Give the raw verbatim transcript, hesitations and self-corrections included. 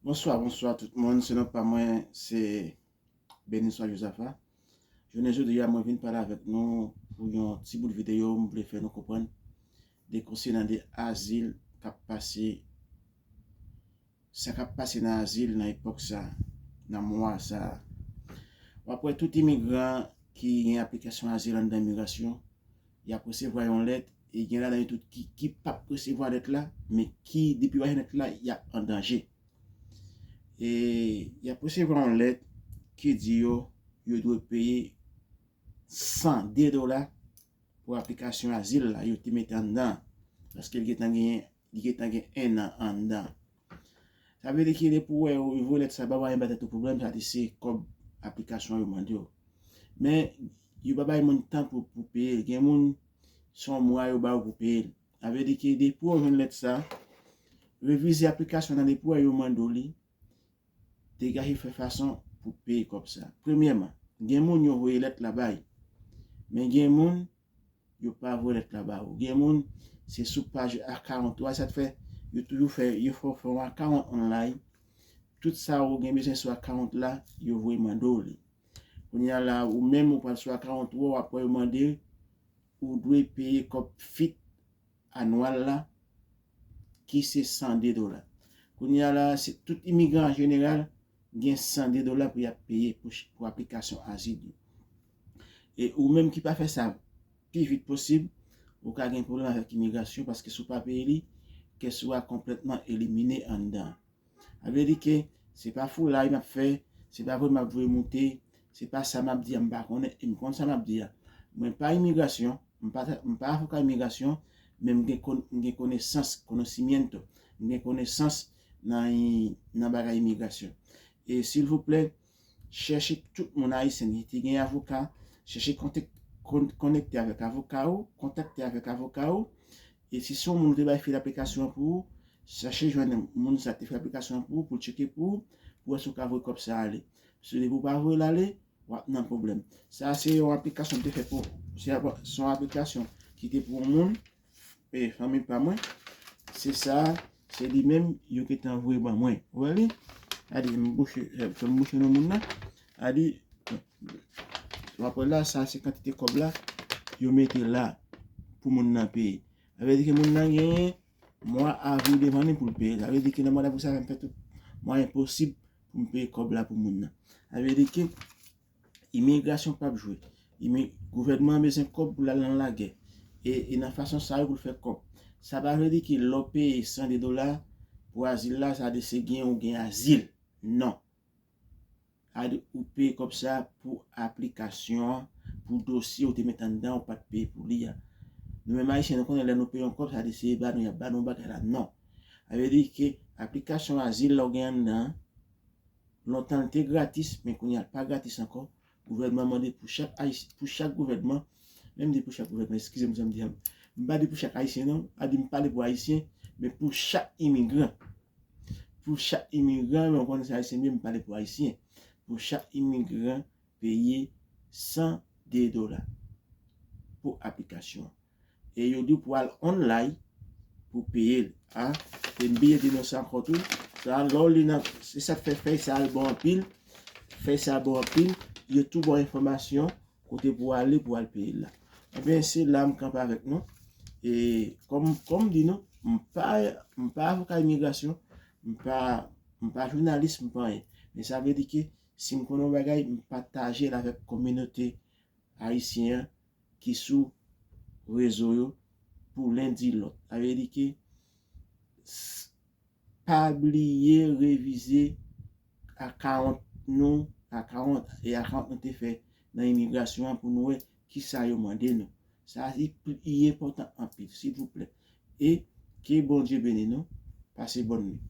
Bonswa, bonswa tout moun. Se non pa mwen, se Beniswa Jozafa. Jounen jodi a, mwen vin pale avèk nou pou yon ti bout videyo, m vle fè nou konprann de konsènan de azil k ap pase, sa k ap pase nan azil nan epòk sa, nan mwa sa. W ap wè tout imigran ki gen aplikasyon azil anndan imigrasyon, y ap resevwa yon lèt, e gen ladan yo tout ki, ki p ap resevwa lèt la, men ki, depi yo pa jwenn lèt la, y ap an danje. E y ap resevwa yon lèt ki di yo, yo dwe peye san de dola pou aplikasyon azil la, yo te mete anndan. Paske li gentan gen, li gentan gen en an anndan. Sa vle di ke depi w wè yo voye lèt sa ba w, pa gen ba tèt ou pwoblèm, sa te se kòb aplikasyon yo mande w. Men, yo pa bay moun tan pou, pou peye l. Gen moun, se yon mwa yo ba w pou peye l. Sa vle di ke depi w jwenn lèt sa, revize aplikasyon nan, depi w wè yo mande w li, degaje fè fason pou peye kòb sa. Premyèman, gen moun yo voye lèt la bay. Men gen moun, yo pa voye lèt la ba ou. Gen moun, se sou paj account ou a, sa k fè, yo toujou fè, yo fè, fè yon account online. Tout sa ou gen bezwen sou account la, yo voye mande w li. Kounye a la, ou menm ou pral sou account ou, w ap wè yo mande ou dwe peye kòb fit anwal la, ki se san de dola. Kounye a la, se tout imigran an jeneral gen san de dola pou y ap peye pou, ch- pou aplikasyon azil yo. E ou menm ki pa fè sa pi vit posib, ou ka gen pwoblèm avèk imigrasyon, paske si w pa peye li, kès ou a konplètman elimine anndan. Sa vle di ke se pa foulay m ap fè, se pa voye m ap voye moute, se pa sa m ap di a, m pa konnen, e m konn sa m ap di a. Mwen pa imigrasyon, m pa, m pa avoka imigrasyon, men m gen, kon- m gen konesans, conocimiento, m gen konesans nan, nan bagay imigrasyon. E silvouplè, chèche tout moun ayisyen ki te gen avoka, chèche kontek- kon- konekte avèk avoka ou, kontakte avèk avoka ou. E si se yon moun ou te bay fil aplikasyon an pou ou, chache jwenn moun sa te fè aplikasyon an pou ou, pou l tcheke pou ou, pou wè si w ka voye kòb sa ale. Paske depi w pa voye l ale, w ap nan pwoblèm. Sa se yon aplikasyon m te fè pou, se, se yon aplikasyon ki te pou yon moun, e fanmi pa mwen. Se sa, se li menm yo gentan voye ban mwen. Ou wè li? Gade, m bouche, fè m bouche non moun nan. Gade, w ap wè la, sa se kantite kòb la yo mete la pou moun nan peye. Sa vle di ke moun nan genyen mwa avril devan li pou l peye. Sa vle di ke nan mwa davril sa, m fè tout mwayen posib pou m peye kòb la pou moun nan. Sa vle di ke imigrasyon p ap jwe. Imi- gouvènman an bezwen kòb pou l al nan lagè. E, e nan fason sa yo pou l fè kòb. Sa pa vle di ke lè w peye san de dola pou azil la, sa vle di se gen ou gen azil. Non. Sa vle di ou peye kòb sa pou aplikasyon an, pou dosye ou te met anndan, ou pa t peye pou li a. Nou menm ayisyen, nou konnen lè nou peye yon kòb, sa vle di se ba nou, y ap ba nou bagay la. Non. Sa vle di ke aplikasyon azil la w gen anndan an, lontan l te gratis, men kounye a l pa gratis ankò. Gouvènman mande pou chak Ayis- pou chak gouvènman, menm di pou chak gouvènman, eskize m, sa m di a, m pa di pou chak ayisyen non, a di m pale pou ayisyen, men pou chak imigran. Pou chak imigran, men w konnen se ayisyen m ye, m pale pou ayisyen. Pou chak imigran peye san de dola pou aplikasyon an. E yo di w pou al online pou peye l. A, e m bliye di nou sa ankò tou. Sa, lè w li nan, se sa k fè fèy sa a bon anpil. Fèy sa a bon anpil. Yo tou ba w enfòmasyon kote pou w ale pou w al peye l la. Ebyen, se la m kanpe avèk nou. E kòm, kòm m di nou, m pa, m pa avoka imigrasyon, m pa, m pa jounalis, m pa anyen. Men sa vle di ke si m konnen yon bagay, m pataje l avèk kominote ayisyen an ki sou rezo yo pou len di lòt. Sa vle di ke s- pa bliye revize akawont nou, akawont, e akawont nou te fè nan imigrasyon an pou nou wè kisa yo mande nou. Sa li pli enpòtan anpil, silvouplè. E ke Bondye beni nou. Pase bòn nuit.